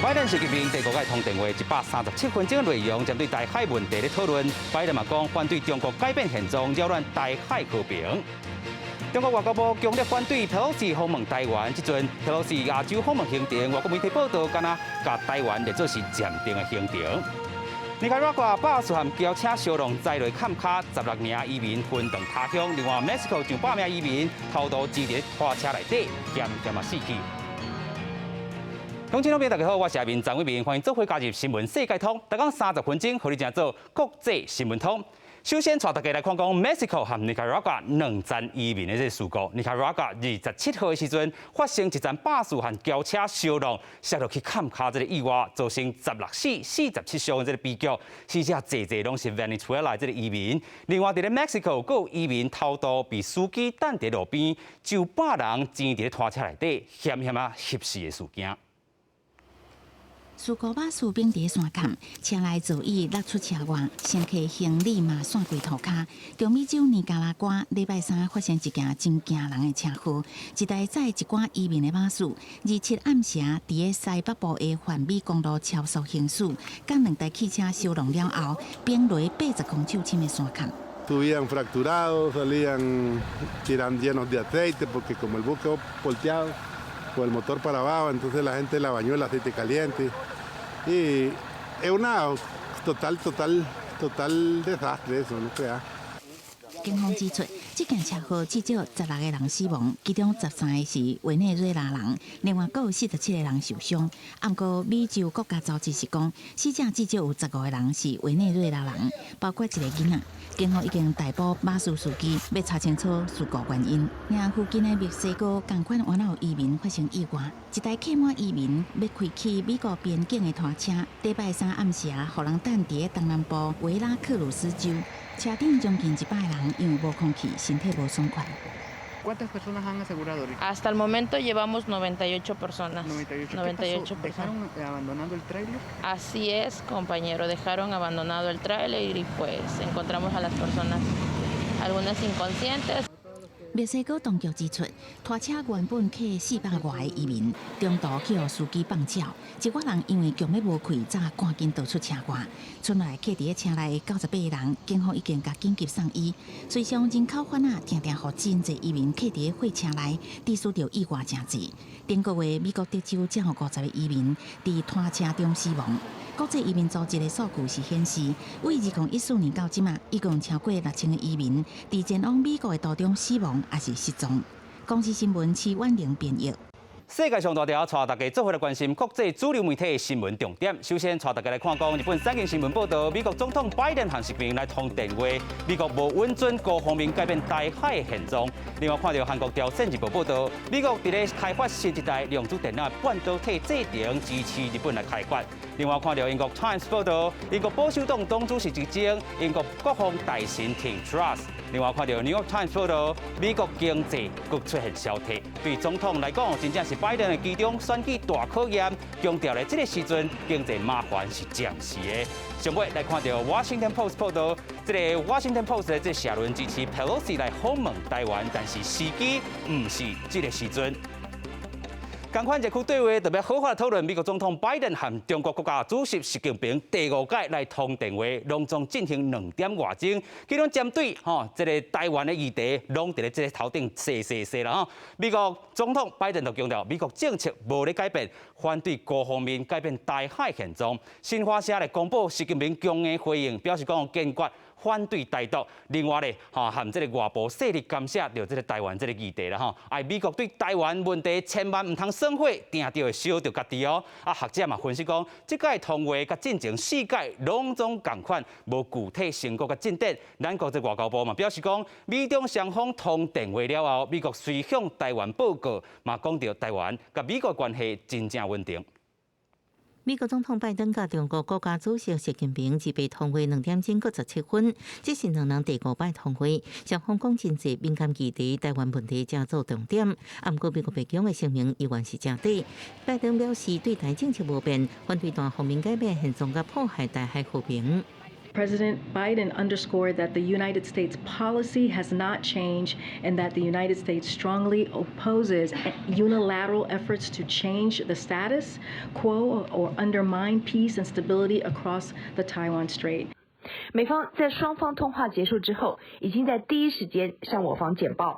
拜登習近平第五擺通電話137分鐘內容，針對台海問題咧討論。拜登嘛講反對中國改變現狀，擾亂台海和平。中國外交部強烈反對佩洛西訪問台灣，這陣佩洛西亞洲訪問行程，外國媒體報道，敢若共台灣列做是暫定的行程。尼加拉瓜巴士和轎車相撞載落崁跤，16名移民魂斷他鄉。另外，墨西哥上百名移民偷渡擠佇拖車內底，險險仔死去。觀眾朋友大家好，我是阿明張偉明，歡迎做伙加入新聞世界通，逐工30分鐘，予你正做國際新聞通。首先，帶大家來看講墨西哥和尼加拉瓜兩站移民的這個事故。尼加拉瓜27號的時陣發生一站巴士和轎車相撞，摔落去崁跤這個意外，造成16死47傷的這個悲劇。死者濟濟攏是委內瑞拉這個移民。另外，佇咧墨西哥，閣有移民偷渡被司機等佇路邊，上百人擠佇咧拖車內底，險險仔翕死的事件。事故巴士反佇山崁，車內座椅落出車外，乘客行李嘛散規塗跤。中美洲尼加拉瓜禮拜三發生一件真驚人的車禍，一台載一寡移民的巴士，27暗時佇个西北部的泛美公路超速行駛，佮兩台汽車相撞了後，崩落80公尺深的山崁。 Subían fracturados, salían eran llenos de aceite porque como el bus quedó volteado con el motor para abajo, entonces la gente la bañó el aceite caliente. Y es una total, total, total desastre eso, no crea. 警方指出，這件車禍至少16個人死亡，其中13個是委內瑞拉人，另外閣有47個人受傷。毋過美洲國家組織是講，死者至少有15個人是委內瑞拉人，包括一個囡仔。警方已經逮捕巴士司機，欲查清楚事故原因。而附近的墨西哥仝款原來有移民發生意外，一台客滿移民欲開去美國邊境的拖車，禮拜三暗時啊，予人擋佇東南部維拉克魯斯州。車頂將近100個人，因為無空氣，身體無爽快。 ¿Cuántas personas han asegurado ahorita? Hasta el momento llevamos 98 personas. 98. ¿Qué 98 pasó? Personas. ¿Dejaron abandonado el tráiler? Así es, compañero, dejaron abandonado el tráiler y pues encontramos a las personas, algunas inconscientes. 墨西哥當局指出，拖車原本客400外個移民，中途去予司機放走，一寡人因為強欲無氣，才趕緊逃出車外。賰來客佇車內98個人，警方已經共緊急送醫。隨上人口販仔定定予真濟移民客佇貨車內，致使著意外誠濟。頂個月美國德州才有50個移民佇拖車中死亡。國際移民組織的數據是顯示，為2014年到這馬，一共超過6000個移民佇前往美國的途中死亡，抑是失蹤。公視新聞徐婉玲編譯。世界上大條，帶大家做伙來關心國際主流媒體的新聞重點。首先，帶大家來看講，日本產經新聞報道，美國總統拜登和習近平來通電話，美國無允准各方面改變台海現狀。另外，看著韓國朝鮮日報報道，美國佇咧開發新一代量子電腦半導體製程，支持日本來開發。另外，看著英國 Times 報道，英國保守黨黨主席之爭，英國國防大臣挺 Truss。另外，看著 New York Times 報道，美國經濟閣出現衰退，對總統來講，真正是拜登的期中選舉大考驗，強調咧這個時陣經濟麻煩是暫時的。上尾來看著 Washington Post 報道，這個 Washington Post 的這社論支持佩洛西來訪問台灣，但是時機毋是這個時陣。仝款熱區對話特別好好討論美國總統拜登和中國國家主席習近平第五擺來通電話，攏總進行2點外鐘，其中針對吼這个台灣的議題，攏佇咧這个頭頂踅踅踅啦吼。美國總統拜登就強調，美國政策無咧改變，反對各方面改變台海現狀。新華社來公布習近平強硬回應，表示講堅決反對台獨。另外咧，吼和這个外部勢力干涉著這个台灣這个議題啦吼。啊，美國對台灣問題千萬毋通耍火，定著會燒著家己哦。啊，學者嘛分析講，這擺通話佮進前四擺攏總仝款，無具體成果佮進展。咱國這外交部嘛表示講，美中雙方通電話了後，美國隨向台灣報告，嘛講著台灣佮美國關係真正穩定。美國總統拜登佮中國國家主席習近平這擺通話2點鐘閣17分，這是兩人第五擺通話。雙方講真濟敏感議題，台灣問題正做重點。毋過美國白宮的聲明依然是誠短。拜登表示對台政策無變，反對單方面改變現狀佮破壞台海和平。President Biden underscored that the United States policy has not changed and that the United States strongly opposes unilateral efforts to change the status quo or undermine peace and stability across the Taiwan Strait. 美方在雙方通話結束之後，已經在第一時間向我方簡報。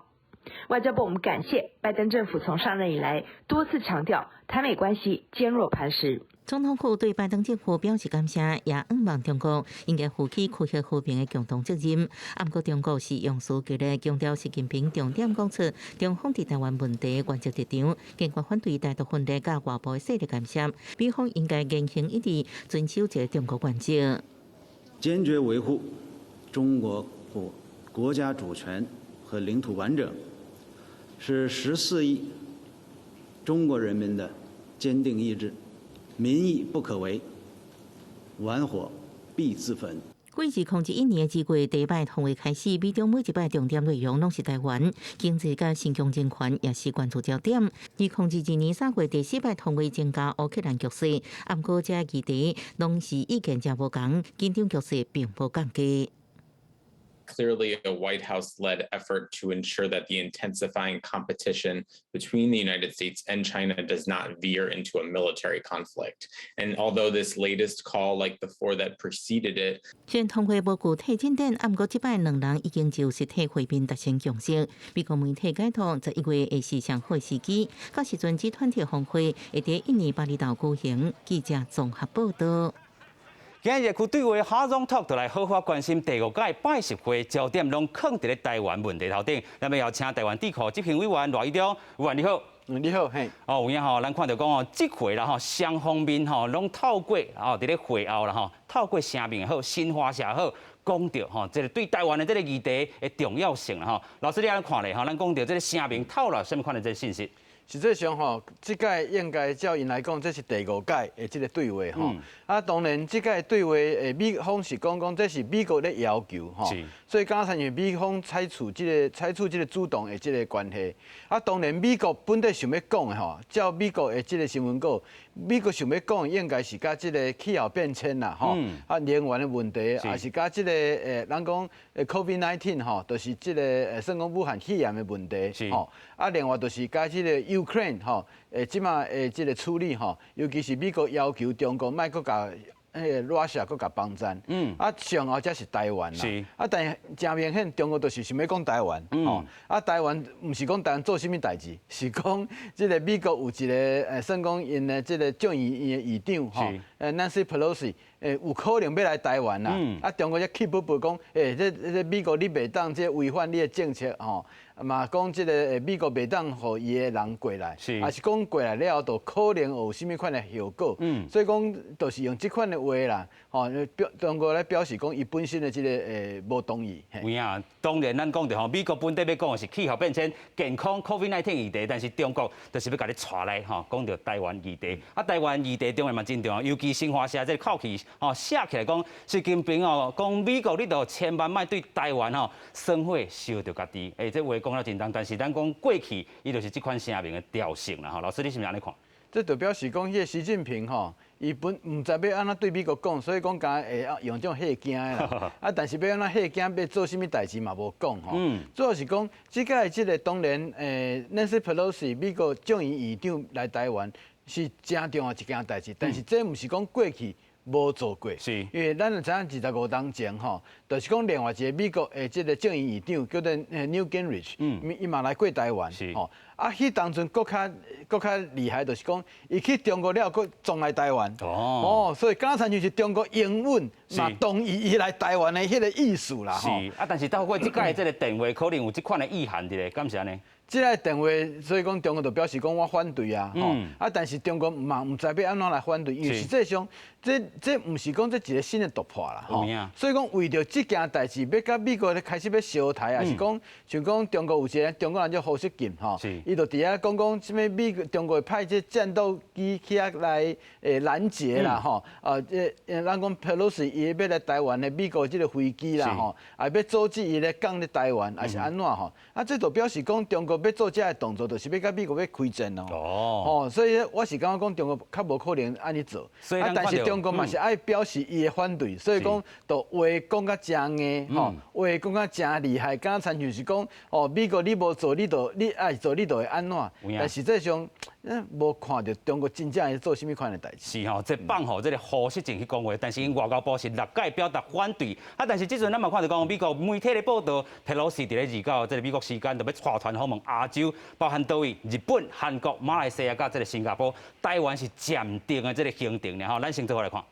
外交部，我們感謝拜登政府從上任以來多次強調台美關係堅若磐石。總統府對拜登政府表示感謝，也向望中國應該負起區域和平的共同責任。毋過中國是用詞激烈強調習近平重點講出中方佇台灣問題原則立場，堅決反對台獨分裂佮外部勢力干涉，美方應該言行一致，遵守一個中國原則。堅決維護中國國國家主權和領土完整，是14億中國人民的堅定意志。民意不可違，玩火必自焚。過去2021年2月第一擺通話開始，美中每一擺重點內容攏是台灣經濟佮新疆人權，也是關注焦點。2022年3月第四擺通話增加烏克蘭局勢，毋過這議題攏是意見誠無仝，緊張局勢並無降低。 Clearly a White House-led effort to ensure that the intensifying competition between the United States and China does not veer into a military conflict. And although this latest call, like the four that preceded it, 雖然通話無具體進展，毋過這擺兩人已經就實體會面達成共識。美國媒體解讀，11月會是上好時機，到時陣 G20峰會會佇印尼巴厘島舉行。記者綜合報道。今日熱區對話哈總 talk 就來好好關心第五屆拜習會焦點，攏囥佇咧台灣問題頭頂。咱們邀請台灣智庫執行委員賴以中，委員你好。嗯，你好，嘿。哦，有影吼，咱看著講哦，這回啦吼，雙方面吼，攏透過哦，佇咧會後啦吼，透過聲明也好，新華社也好，講著吼，這個對台灣的這個議題的重要性啦吼。老師你按呢看咧吼，咱講著這個聲明透露啥物款的這個信息？實際上吼，這屆應該照𪜶來講，這是第五屆的這個對話吼。啊，當然這屆對話，美方是講講這是美國咧要求吼，所以敢若親像美方採取這個主動的這個關係。啊，當然美國本底想欲講的吼，照美國的這個新聞稿，美國想欲講應該是佮這個氣候變遷啦吼，啊，能源的問題，抑是佮這個咱講 COVID-19 吼，就是這個算講武漢肺炎的問題吼。啊，另外就是佮這個 Ukraine 吼，這馬的這個處理吼，尤其是美國要求中國莫閣共彼個 Russia 閣共幫贊，啊，上後才是台灣啦，啊，但是誠明顯中國就是想欲講台灣，吼，啊，台灣毋是講台灣做啥物代誌，是講這個美國有一個算講𪜶的這個眾議院的議長吼，Nancy Pelosi 有可能欲來台灣啦，啊，中國才氣噗噗講，這美國你袂當這違反你的政策吼。嘛講這個美國袂當予伊的人過來，抑是講過來了後，就可能有啥物款的後果。所以講，就是用這款的話啦，吼，表中國來表示講，伊本身的這個無同意。有影，當然咱講著吼，美國本底欲講的是氣候變遷、健康、COVID-19 議題，但是中國就是欲共你帶來吼，講著台灣議題。啊，台灣議題當然嘛真重要，尤其新華社這個口氣吼寫起來講，習近平哦講美國你著千萬莫對台灣吼生火燒著家己。這話講了真重，但是咱講過去，伊就是這款聲明的調性啦吼。老師，你是毋是按呢看？這就表示講，彼個習近平吼，伊本毋知欲按怎對美國講，所以講敢會用這種嚇驚的啦。啊，但是欲按怎嚇驚，欲做啥物代誌嘛無講吼。主要是講，這屆這個當然，Nancy Pelosi 美國眾議院議長來台灣是誠重要一件代誌，但是這毋是講過去無做過，因為咱知影25冬前吼，就是講另外一個美國的這個眾議院議長叫做 Newt Gingrich，伊嘛來過台灣，吼，啊，彼當陣閣較厲害，就是講伊去中國了後，閣撞來台灣，哦，所以敢若親像是中國容忍嘛同意伊來台灣的彼個意思啦，是，啊，但是透過這擺這個電話，可能有這款的意涵佇咧，敢是按呢？這個電話，所以講中國就表示講我反對啊，吼，啊，但是中國嘛毋知欲按怎來反對，因為實際上，這毋是講這一個新的突破啦，吼，所以講為著這件代誌，欲佮美國咧開始欲相刣，抑是講像講中國有一個中國人叫胡錫進，吼，伊就佇遐講講啥物美國中國會派這戰鬥機去遐來攔截啦，吼，啊，這咱講佩洛西伊欲來台灣的美國這個飛機啦，吼，啊，欲阻止伊咧降咧台灣，抑是按怎吼，啊，這就表示講中國。國欲做這个動作，就是欲佮美國欲開戰哦。哦，所以我是感覺講中國較無可能按呢做。啊，但是中國嘛是愛表示伊的反對，所以講就話講甲誠硬，吼，話講甲誠厲害，敢親像是講，哦，美國你無做，你就你愛做，你就會按怎？但實際上，無看著中國真正會做啥物款的代誌。是吼，這放予這个胡錫進去講話，但是𪜶外交部是六屆表達反對。啊，但是這陣咱嘛看著講美國媒體的報道，佩洛西佇咧29這个美國時間就欲帶團訪問亞洲，包含佗位日本、韓國、馬來西亞佮這个新加坡，台灣是暫定的這个行程咧吼。咱先做伙來看。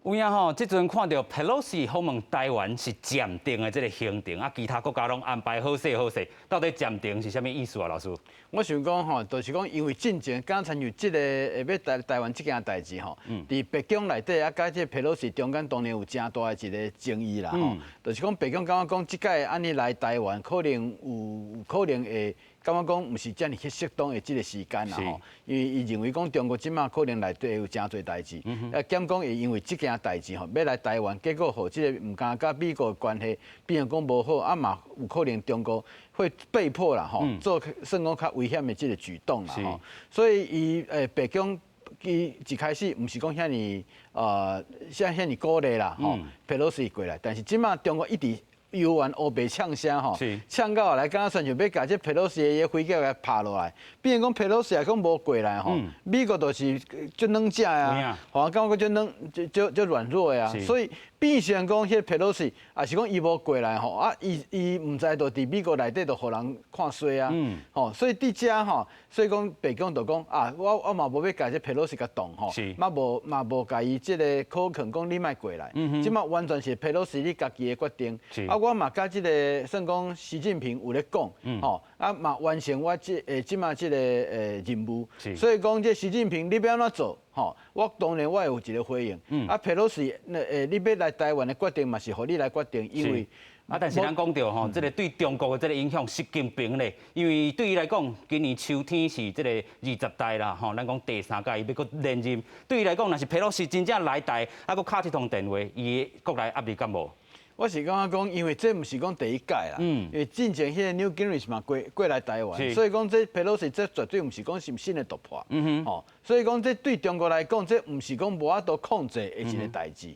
有影吼，這陣看著佩洛西訪問台灣是暫定的這个行程，啊，其他國家攏安排好勢好勢，到底暫定是啥物意思啊，老師？我想講吼，就是講因為進前敢親像這个會欲來台灣這件代誌吼，佇白宮內底啊，佮這佩洛西中間當然有誠大的一个爭議啦吼，就是講白宮感覺講這擺按呢來台灣，可能有可能會感覺講毋是遮爾適當的這个時間啦吼，因為伊認為講中國這馬可能內底有誠濟代誌，啊，兼講會因為這件代誌吼，欲來台灣，結果予這个毋敢佮美國的關係變成講無好，啊嘛有可能中國會被迫啦吼，做算講較危險的這个舉動啦吼，所以伊白宮伊一開始毋是講遐爾像遐爾鼓勵啦吼，佩洛西過來，但是這馬中國一直猶原烏白嗆聲吼，嗆到後來敢若親像欲共這佩洛西的飛機共拍落來，變成講佩洛西若講無過來吼，美國就是足軟隻啊，予人感覺足軟足足足軟弱的啊，所以變成講彼佩洛西，也是講伊無過來吼，啊伊伊毋知就佇美國內底就予人看衰啊，吼，所以佇遮吼，所以講白宮就講啊，我我嘛無欲共這佩洛西共擋吼，嘛無嘛無共伊這个苛刻講你莫過來，這馬完全是佩洛西你家己的決定，啊我嘛佮這个算講習近平有咧講，吼，啊嘛完成我這這馬這个任務，所以講這習近平你欲按怎做？吼，我當然我會有一个回應。啊，佩洛西，那你欲來台灣的決定嘛是予你來決定，因為啊，但是咱講著吼，這个對中國的這个影響，習近平咧，因為對伊來講，今年秋天是這个二十大啦，吼，咱講第三屆伊欲閣連任，對伊來講，若是佩洛西真正來台，啊，閣敲這通電話，伊的國內壓力敢無？我是感覺講，因為這毋是講第一屆啦，因為進前彼个 Newt Gingrich 嘛過過來台灣，所以講這佩洛西這絕對毋是講是新的突破，吼，所以講這對中國來講，這毋是講無法度控制的一个代誌，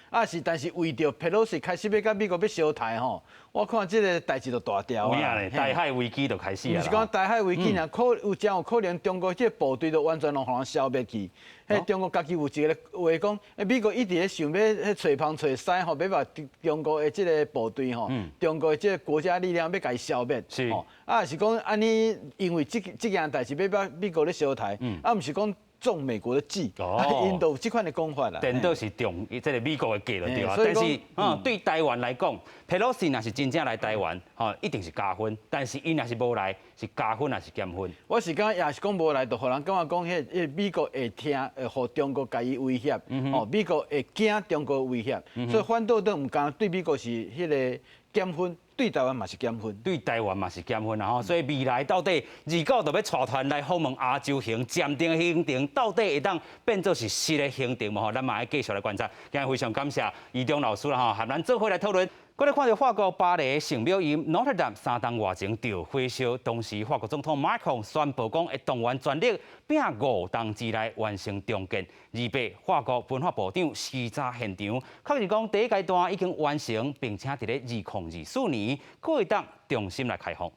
啊是，但是為著佩洛西開始欲佮美國欲相刣吼，我看這个代誌就大條啊，台海危機就開始啊，毋是講台海危機啊，可有真有可能中國這个部隊就完全攏予人消滅去。彼中國家己有一个話講，美國一直咧想欲揣旁揣西吼，欲共中國的這个部隊吼，中國的這个國家力量欲共伊消滅，啊是講按呢，因為這這件代誌欲共美國咧相刣，啊毋是講中美國的計，𪜶都有這款的講法啦。顛倒是中這个美國的計就對啊。但是，對台灣來講，佩洛西若是真正來台灣，吼，一定是加分。但是伊若是無來，是加分還是減分？我是感覺也是講無來，就予人感覺講，彼彼美國會聽，會予中國共伊威脅，哦，美國會驚中國威脅，所以反倒都毋敢對美國是彼个減分。對台灣嘛是減分，對台灣嘛是減分啦吼，所以未來到底29就欲帶團來訪問亞洲行，暫定的行程到底會當變做是實的行程無吼？咱嘛愛繼續來觀察。今日非常感謝余中老師啦吼，和咱做伙來討論。閣來看著法國巴黎聖母院 Notre Dame 三冬外前著火燒，當時法國總統馬克龍宣布講會動員全力，拼五冬之內完成重建。28，法國文化部長視察現場，確認講第一階段已經完成，並且佇咧2024年閣會當重新來開放。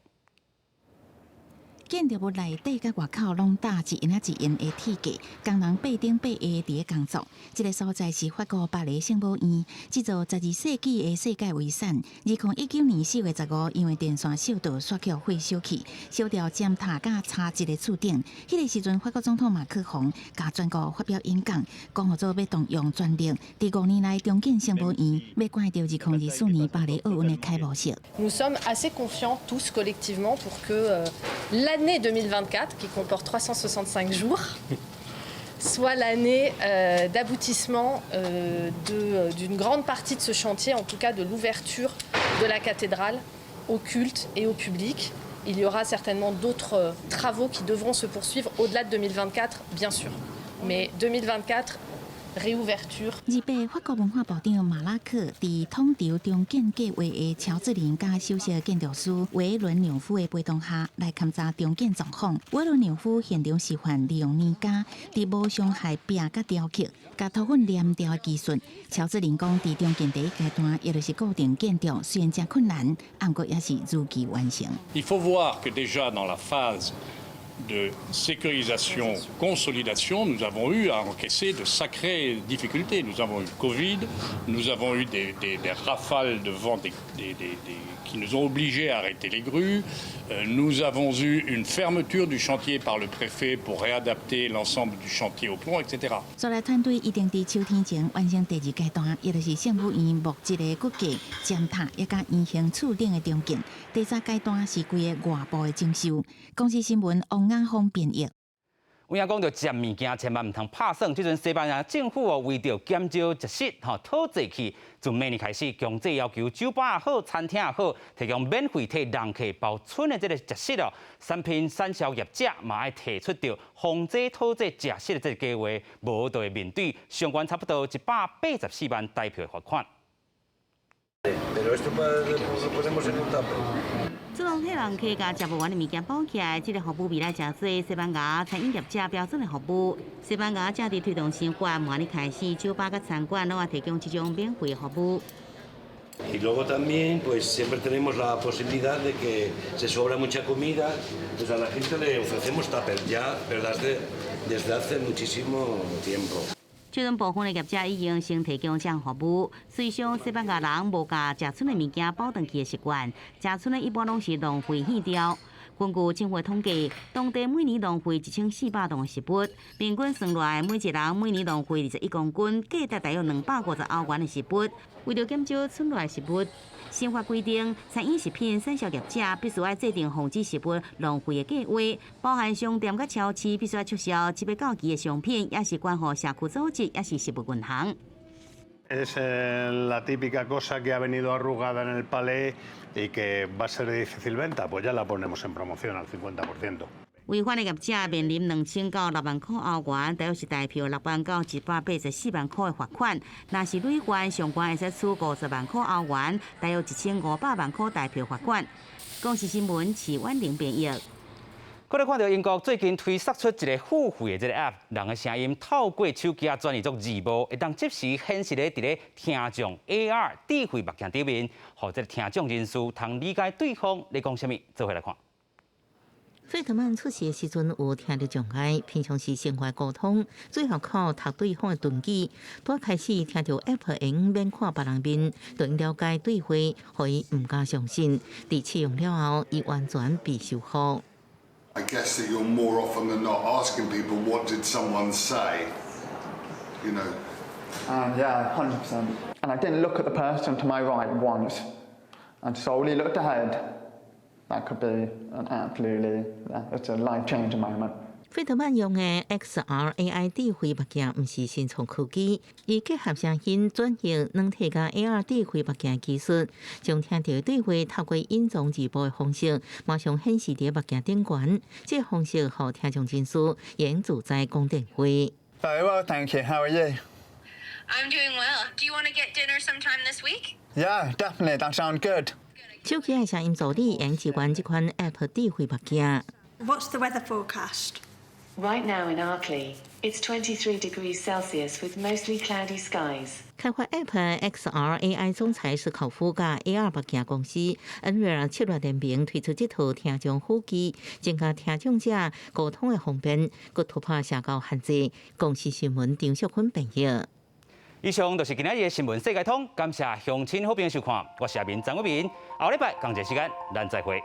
建築物內底佮外口攏搭一楹仔一楹的鐵架，工人爬頂爬下佇咧工作。這个所在是法國巴黎聖母院，這座12世紀的世界遺產。2019年4月15，因為電線受到煞予火燒去，燒掉尖塔佮插一个柱頂。彼个時陣，法國總統馬克宏共全國發表演講，講號做欲動用全力，佇5年內重建聖母院，欲趕著2024年巴黎奧運的開幕式。 Nous sommes assez confiants tous collectivement pour que l'année 2024, qui comporte 365 jours, soit l'année d'aboutissement d'une grande partie de ce chantier, en tout cas de l'ouverture de la cathédrale au culte et au public. Il y aura certainement d'autres travaux qui devront se poursuivre au-delà de 2024, bien sûr. Mais 2024 Réouverture。二八法國文化部長馬拉克佇統籌重建計畫的喬治林佮首席建築師維倫紐夫的陪同下來勘察重建狀況。維倫紐夫現場示範利用黏膠佇無傷害壁佮雕刻，共塗粉黏牢的技術。喬治林講，佇重建第一階段，也就是固定建築，雖然誠困難，毋過也是如期完成。 Il faut voir que déjà dans la phase de sécurisation, consolidation, nous avons eu à encaisser de sacrées difficultés. Nous avons eu le Covid, nous avons eu des rafales de vent qui nous ont obligés à arrêter les grues, nous avons eu une fermeture du chantier par le préfet pour réadapter l'ensemble du chantier au pont, etc. 所來團隊一定佇秋天前完成第二階段，也就是聖母院木質的骨架、尖塔以及圓形柱頂的重建。第三階段是規个外部的整修。公視新聞王亞峰編譯。有影講著食物件千萬毋通拍算，這陣西班牙政府哦為著減少食食吼討債去，從明年開始強制要求酒吧也好、餐廳也好，提供免費替人客包賰的這个食食哦。產品產銷業者嘛愛提出著防止討債食食的這个計劃，無就會面對上懸差不多184萬台幣的罰款。 Pero esto lo ponemos en un tupper. 自動替人客共食無完的物件包起來，這个服務未來誠濟西班牙餐飲業者標準的服務。西班牙正佇推動新法，明年開始，酒吧佮餐館攏愛提供這種免費的服務。 Y luego también, pues siempre tenemos la posibilidad de que se sobra mucha comida, pues a la gente le ofrecemos tupper ya, pero desde hace muchísimo tiempo. 這陣部分的業者已經先提供這項服務。雖說西班牙人無共食賰的物件包轉去的習慣，食賰的一般攏是浪費棄掉。根據政府統計，當地每年浪費1400噸的食物，平均算落來，每一人每年浪費21公斤，價值大約250歐元的食物。為著減少賰落來食物，新法規定，餐飲食品產銷業者必須愛制定防止食物浪費的計劃，包含商店佮超市必須愛促銷一擺到期的商品，抑是捐予社區組織，抑是食物銀行。 Es la típica cosa que ha venido arrugada en el palé y que va a ser de difícil venta, pues ya la ponemos en promoción al 50%. 違反的業者面臨2000到6萬箍歐元，大約是台幣6萬到184萬箍的罰款。若是累犯，上懸會使處50萬箍歐元，大約1500萬箍台幣罰款。公視新聞徐婉玲編譯。閣來看著英國最近推釋出一個付費的這个 App，人的聲音透過手機仔轉譯做字幕，會當即時顯示咧佇咧聽眾 AR 智慧目鏡頂面，予這个聽障人士通理解對方咧講啥物。做伙來看。費特曼出世的時陣有聽力障礙，平常時生活溝通主要靠讀對方的唇語。拄開始聽著 App 會用免看別人面，就能了解對話，予伊毋敢相信。佇試用了後，伊完全被收服。 I guess that you're more often than not asking people, "What did someone say?" You know. Yeah, 100%. And I didn't look at the person to my right once and solely looked ahead. That could be an absolutely, it's a life-changing moment. 費特曼用的 XR AI 智慧目鏡毋是新創科技，伊結合聲音轉譯軟體佮 AR 智慧目鏡技術，將聽著對話透過隱藏字幕的方式，馬上顯示佇目鏡頂懸。這个方式予聽障人士會自在講電話。 Very well, thank you. How are you? I'm doing well. Do you want to get dinner sometime this week? Yeah, definitely. That sounds good. 手機的聲音助理會支援這款 App 智慧目鏡。 What's the weather forecast? Right now in Arkley, it's 23 degrees Celsius with mostly cloudy skies. 開發 App XR AI 總裁史考夫佮 AR 目鏡公司 Nreal 策略聯名推出這套聽障輔具，增加聽障者溝通的方便，閣突破社交限制。公視新聞張淑芬編譯。以上就是今仔日的新聞世界通，感謝鄉親好朋友收看，我是阿明張偉明，後禮拜仝一个時間，咱再會。